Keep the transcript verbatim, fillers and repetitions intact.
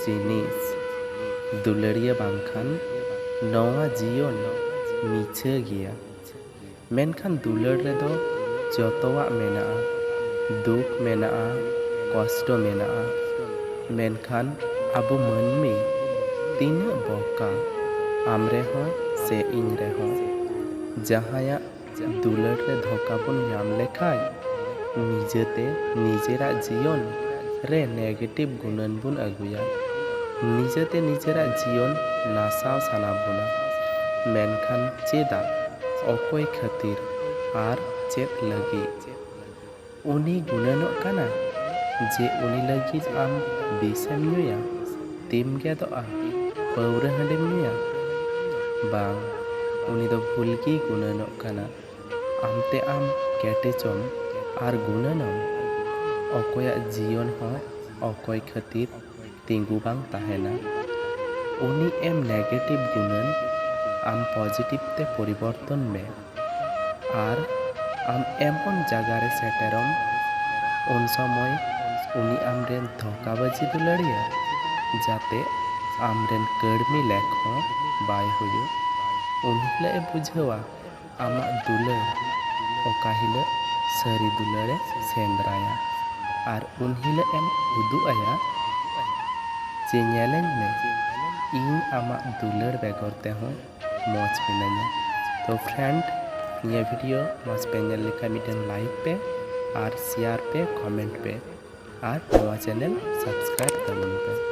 ᱡᱤᱱᱤᱥ᱾ ᱫᱩᱞᱟᱹᱲᱤᱭᱟᱹ ᱵᱟᱝᱠᱷᱟᱱ ᱱᱚᱣᱟ ᱡᱤᱭᱚᱱ ᱢᱤᱪᱷᱟᱹ ᱜᱮᱭᱟ᱾ ᱢᱮᱱᱠᱷᱟᱱ ᱫᱩᱞᱟᱹᱲ ᱨᱮᱫᱚ ᱡᱚᱛᱚᱣᱟᱜ ᱢᱮᱱᱟᱜᱼᱟ, ᱫᱩᱠ ᱢᱮᱱᱟᱜᱼᱟ, ᱠᱚᱥᱴᱚ ᱢᱮᱱᱟᱜᱼᱟ᱾ ᱢᱮᱱᱠᱷᱟᱱ ᱟᱵᱚ ᱢᱟᱹᱱᱢᱤ ᱛᱤᱱᱟᱹᱜ ᱵᱚᱠᱟ, ᱟᱢ ᱨᱮᱦᱚᱸ ᱥᱮ ᱤᱧ ᱨᱮᱦᱚᱸ, ᱡᱟᱦᱟᱸᱭᱟᱜ ᱫᱩᱞᱟᱹᱲ ᱨᱮ ᱫᱷᱳᱠᱟ ᱵᱚᱱ ᱧᱟᱢ ᱞᱮᱠᱷᱟᱱ, ᱱᱤᱡᱮᱛᱮ ᱱᱤᱡᱮᱨᱟᱜ ᱡᱤᱭᱚᱱ ᱨᱮ ᱱᱮᱜᱮᱴᱤᱵᱷ ᱜᱩᱱᱟᱹᱱ ᱵᱚᱱ ᱟᱹᱜᱩᱭᱟ᱾ ᱱᱤᱡᱮᱛᱮ ᱱᱤᱡᱮᱨᱟᱜ ᱡᱤᱭᱚᱱ ᱱᱟᱥᱟᱣ ᱥᱟᱱᱟ ᱵᱚᱱᱟ᱾ ᱢᱮᱱᱠᱷᱟᱱ ᱪᱮᱫᱟᱜ, ᱚᱠᱚᱭ ᱠᱷᱟᱹᱛᱤᱨ ᱟᱨ ᱪᱮᱫ ᱞᱟᱹᱜᱤᱫ? ᱩᱱᱤ ᱜᱩᱱᱟᱹᱱᱚᱜ ᱠᱟᱱᱟ ᱡᱮ ᱩᱱᱤ ᱞᱟᱹᱜᱤᱫ ᱟᱢ ᱵᱤᱥᱮᱢ ᱧᱩᱭᱟ, ᱛᱤᱢ ᱜᱮᱫᱚᱜᱼᱟ, ᱯᱟᱹᱣᱨᱟᱹ ᱦᱟᱺᱰᱤᱢ ᱧᱩᱭᱟ? ᱵᱟᱝ, ᱩᱱᱤ ᱫᱚ ᱵᱷᱩᱞ ᱜᱮᱭ ᱜᱩᱱᱟᱹᱱᱚᱜ ᱠᱟᱱᱟ᱾ ᱟᱢᱛᱮ ᱟᱢ ᱠᱮᱴᱮᱡᱚᱢ ᱟᱨ ᱜᱩᱱᱟᱹᱱᱚᱢ᱾ ᱚᱠᱚᱭᱟᱜ ᱡᱤᱭᱚᱱ ᱦᱚᱸ ᱚᱠᱚᱭ ᱠᱷᱟᱹᱛᱤᱨ ᱛᱤᱸᱜᱩ ᱵᱟᱝ ᱛᱟᱦᱮᱱᱟ᱾ ᱩᱱᱤ ᱮᱢ ᱱᱮᱜᱮᱴᱤᱵᱷ ᱜᱩᱱᱟᱹᱱ, ᱟᱢ ᱯᱚᱡᱤᱴᱤᱵᱷ ᱛᱮ ᱯᱚᱨᱤᱵᱚᱨᱛᱚᱱ ᱢᱮ᱾ ᱟᱨ ᱟᱢ ᱮᱢᱚᱱ ᱡᱟᱭᱜᱟ ᱨᱮ ᱥᱮᱴᱮᱨᱚᱢ, ᱩᱱ ᱥᱚᱢᱚᱭ ᱩᱱᱤ ᱟᱢᱨᱮᱱ ᱫᱷᱳᱠᱟᱵᱟᱡᱤ ᱫᱩᱞᱟᱹᱲᱤᱭᱟᱹ, ᱡᱟᱛᱮ ᱟᱢᱨᱮᱱ ᱠᱟᱹᱲᱢᱤ ᱞᱮᱠ ᱦᱚᱸ ᱵᱟᱭ ᱦᱩᱭᱩᱜ᱾ ᱩᱱ ᱦᱤᱞᱳᱜ ᱮ ᱵᱩᱡᱷᱟᱹᱣᱟ ᱟᱢᱟᱜ ᱫᱩᱞᱟᱹᱲ, ᱚᱠᱟ ᱦᱤᱞᱳᱜ ᱥᱟᱹᱨᱤ ᱫᱩᱞᱟᱹᱲᱮ ᱥᱮᱸᱫᱽᱨᱟᱭᱟ᱾ ᱟᱨ ᱩᱱ ᱦᱤᱞᱳᱜ ᱮᱢ ᱩᱫᱩᱜ ᱟᱭᱟ ᱡᱮ, "ᱧᱮᱞᱮᱧ ᱢᱮ, ᱤᱧ ᱟᱢᱟᱜ ᱫᱩᱞᱟᱹᱲ ᱵᱮᱜᱚᱨ ᱛᱮᱦᱚᱸ ᱢᱚᱡᱽ ᱢᱤᱱᱟᱹᱧᱟ᱾" ᱛᱚ ᱯᱷᱨᱮᱱᱰ, ᱱᱤᱭᱟᱹ ᱵᱷᱤᱰᱤᱭᱳ ᱢᱚᱡᱽ ᱯᱮ ᱧᱮᱞ ᱞᱮᱠᱷᱟᱱ ᱢᱤᱫᱴᱮᱱ ᱞᱟᱭᱤᱠ ᱯᱮ ᱟᱨ ᱥᱮᱭᱟᱨ ᱯᱮ, ᱠᱚᱢᱮᱱᱴ ᱯᱮ ᱟᱨ ᱱᱚᱣᱟ ᱪᱮᱱᱮᱞ ᱥᱟᱵᱥᱠᱨᱟᱭᱤᱵ ᱛᱟᱵᱚᱱ ᱯᱮ᱾